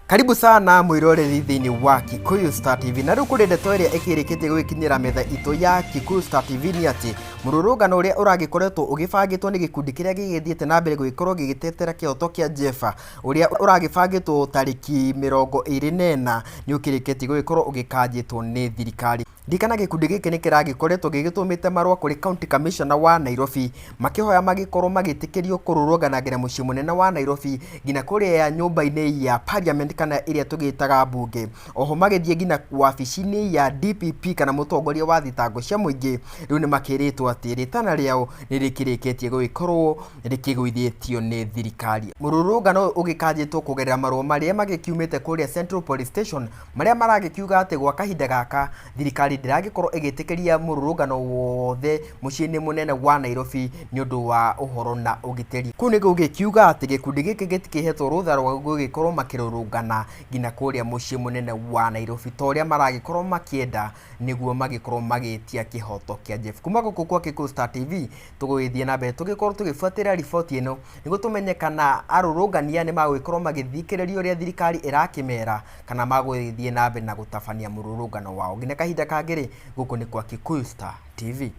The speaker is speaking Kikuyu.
Karibu sana mwiroreri thĩinĩ wa Kikuyu Star TV. Na rĩu kũrĩ ndeto ĩrĩa ĩkĩrĩkĩtie gũgĩkinyĩra metha itũ ya Kikuyu Star TV nĩ atĩ mũrũrũngano ũrĩa ũragĩkoretwo ũgĩbangĩtwo nĩ gĩkundi kĩrĩa gĩgĩthiĩte na mbere gũgĩkorwo gĩgĩtetera kĩhoto kĩa Jeffer ũrĩa ũragĩbangĩtwo tarĩki 24 nĩ ũkĩrĩkĩtie gũgĩkorwo ũgĩkanjĩtwo nĩ thirikari. Ririkana gĩkundi gĩkĩ nĩ kĩragĩkoretwo gĩgĩtũmĩte marũa kũrĩ County Commissioner wa Nairobi makĩhoya magĩkorwo magĩtĩkĩrio kũrũrũngana nginya mũciĩ mũnene wa Nairobi nginya kũrĩa nyũmba-inĩ ya Parliament kana ĩrĩa tũgĩtaga mbunge. Oho magĩthiĩ nginya wabici-inĩ ya DPP kana mũtongoria wa thitango cia mũingĩ, rĩu nĩ makĩrĩtwo atĩ rĩtana rĩao nĩ rĩkĩrĩkĩtie gũgĩkorwo rĩkĩgũithĩtio nĩ thirikari. Mũrũrũngano ũyũ ũgĩkanjĩtwo kũgerera marũa marĩa magĩkiumĩte kũrĩa Central Police Station marĩa maragĩkiuga atĩ gwa kahinda gaka thirikari ndĩragĩkorwo ĩgĩtĩkĩria mũrũrũngano wothe mũciĩ-inĩ mũnene wa Nairobi nĩ ũndũ wa ũhoro na ũgitĩri. Kũu nĩ gũgĩkiuga atĩ gĩkundi gĩkĩ gĩtikĩhetwo rũtha rwa gũgĩkorwo makĩrũrũngana nginya kũrĩa mũciĩ mũnene wa Nairobi ta ũrĩa maragĩkorwo makĩenda nĩguo magĩkorwo magĩtia kĩhoto kĩa Jeff. Kuma gũkũ kwa Kikuyu Star TV tũgũgĩthiĩ na mbere tũgĩkorwo tũgĩbuatĩrĩra riboti ĩno nĩguo tũmenye kana arũrũngani aya nĩ magũgĩkorwo magĩthikĩrĩria ũrĩa thirikari ĩrakĩmera kana magũgĩthiĩ na mbere na gũtabania mũrũrũngano wao. Nginya kahinda kangĩ rĩ, gũkũ nĩ kwa Kikuyu Star TV.